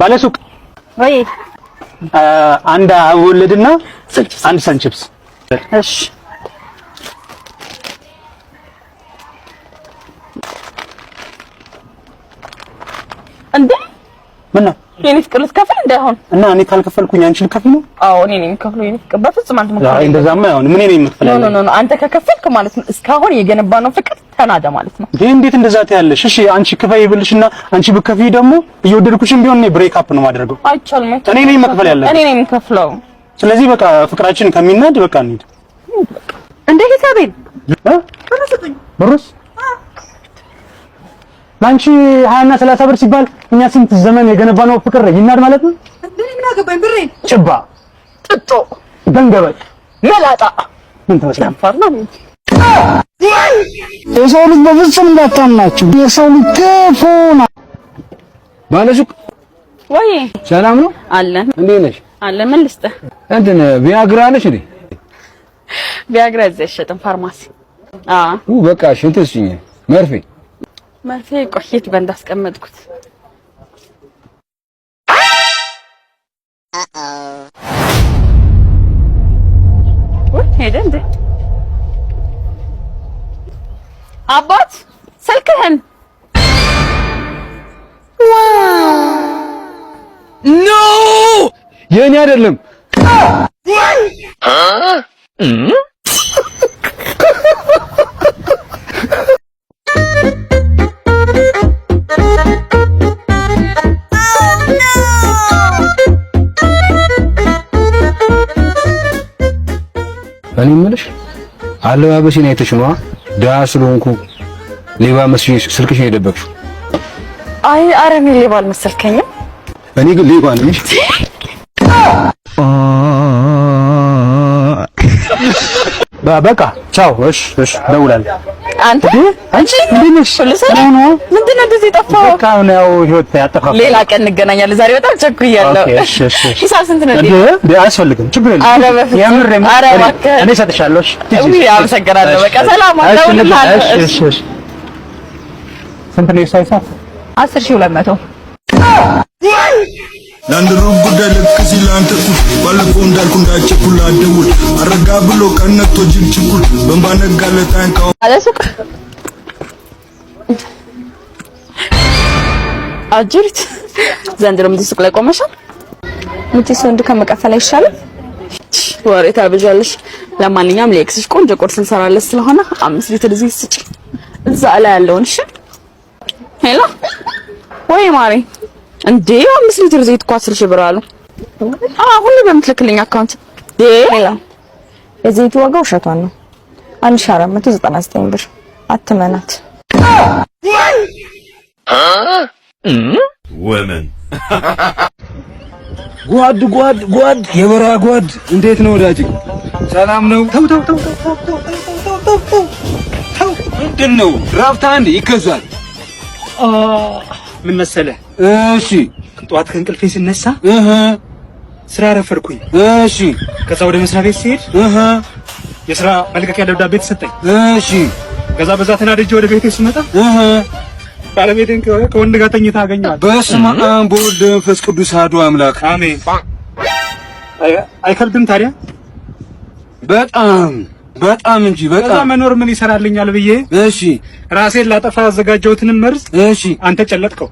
ባለሱቅ ወይ። አንድ አቦወለድና አንድ ሰንቺፕስ። እሺ። እንዴ? ምን ነው? የኔ ፍቅር፣ ልትከፍል እንዳይሆን። እና እኔ ካልከፈልኩኝ አንቺ ልከፍል ነው? አዎ፣ እኔ ነኝ የምከፍለው። የኔ ፍቅር፣ በፍጹም አንተ መክፈል አይ፣ እንደዛማ አይሆንም። እኔ ነኝ የምከፍለው። No, no, no፣ አንተ ከከፈልክ ማለት ነው እስካሁን የገነባነው ፍቅር ተናደ ማለት ነው። እንዴ፣ እንዴት እንደዛ ትያለሽ? እሺ፣ አንቺ ክፈይ ብልሽና አንቺ ብከፍይ ደግሞ እየወደድኩሽም ቢሆን እኔ break up ነው የማደርገው። አይቻልም። እኔ ነኝ መክፈል ያለብኝ። እኔ ነኝ የምከፍለው። ስለዚህ በቃ ፍቅራችን ከሚናድ በቃ እንሂድ። እንደ ሂሳቤን ብሩስ ለአንቺ 20 እና 30 ብር ሲባል እኛ ስንት ዘመን የገነባነው ፍቅር ይናድ ማለት ነው? ምን አገባኝ ብሬን። ጭባ። ጥጦ። ደንገበጥ። መላጣ። ምን ትመስላለህ? የሰው ልጅ በፍጹም እንዳታምናችሁ። የሰው ልጅ ክፉ ነው። ባለሱቅ። ወይ። ሰላም ነው? አለን። እንዴት ነሽ? አለን። ምን ልስጥህ? እንትን ቪያግራ አለሽ እንዴ? ቪያግራ እዚህ አይሸጥም፣ ፋርማሲ። አዎ። በቃ እሺ፣ እንትን ስጪኝ፣ መርፌ። መርፌ ቆይ፣ የት ጋር እንዳስቀመጥኩት። ውይ፣ ሄደ እንዴ? አባት፣ ስልክህን። No፣ የኔ አይደለም። Oh no! እኔ የምልሽ አለባበሴን አይተሽ ነዋ ድሀ ስለሆንኩ ሌባ መስዬሽ ስልክሽን የደበቅሽው። አይ፣ ኧረ እኔ ሌባ አልመሰልከኝም። እኔ ግን ሌባ ነኝ። በቃ ቻው። እሺ እሺ፣ እደውላለሁ። አንተ። አንቺ እንዴት ነሽ? ሁሉ ሰላም? ነው። ምንድን ነው እንደዚህ የጠፋኸው? በቃ አሁን ያው ህይወት ያጠፋፋል። ሌላ ቀን እንገናኛለን። ዛሬ በጣም ቸኩያለሁ። Okay፣ እሺ እሺ እሺ። ሂሳብ ስንት ነው? እንዴ እንዴ፣ አያስፈልግም፣ ችግር የለም። ኧረ በፍፁም። የምር የምር። ኧረ እባክህ። እኔ እሰጥሻለሁ። እሺ ሂጂ። ውይ፣ አመሰግናለሁ። በቃ ሰላም፣ እደውልልሃለሁ። እሺ እሺ እሺ። ስንት ነው የእሷ ሂሳብ? 10,200። ለአንድ ሩብ ጉዳይ ልክ ሲል አንተ እኩል ባለፈው እንዳልኩ እንዳቸኩል አደውል አረጋ ብሎ ቀነቶ ጅል ችኩል በእንባ ነጋለት አይንካው። ባለሱቅ፣ አጅሪት፣ ዘንድሮም እዚህ ሱቅ ላይ ቆመሻል። መቼስ ወንድ ከመቀፈል አይሻልም? ወሬ ታበዣለሽ። ለማንኛውም ለ ex ሽ ቆንጆ ቁርስ እንሰራለን ስለሆነ 5 ሊትር እዚህ ስጪ፣ እዛ ላይ ያለውን። እሺ። Hello፣ ወይ ማሪ፣ እንዴ፣ 5 ሊትር ዘይት እኮ 10,000 ብር አሉ። አዎ፣ ሁሌ በምትልክልኝ account። ሌላ የዘይቱ ዋጋ ውሸቷን ነው። 1499 ብር። አትመናት። Women. ጓድ ጓድ ጓድ፣ የበረሃ ጓድ፣ እንዴት ነው ወዳጅ? ሰላም ነው? ተው ተው ተው ተው ተው ተው ተው ተው ተው። ምንድን ነው? ድራፍት አንድ ይገዛል። ምን መሰለህ? እሺ። ጠዋት ከእንቅልፌ ስነሳ ስራ ረፈድኩኝ። እሺ። ከዛ ወደ መስሪያ ቤት ስሄድ የስራ መልቀቂያ ደብዳቤ ተሰጠኝ። እሺ። ከዛ በዛ ተናድጄ ወደ ቤቴ ስመጣ ባለቤቴን ከወንድ ጋር ተኝታ አገኘኋት። በስመ አብ በወልድ በመንፈስ ቅዱስ አሐዱ አምላክ። አሜን። አይከብድም ታዲያ? በጣም በጣም እንጂ። ከዛ በጣም። መኖር ምን ይሰራልኛል ብዬ ራሴን ላጠፋ ያዘጋጀሁትንም መርዝ አንተ ጨለጥከው።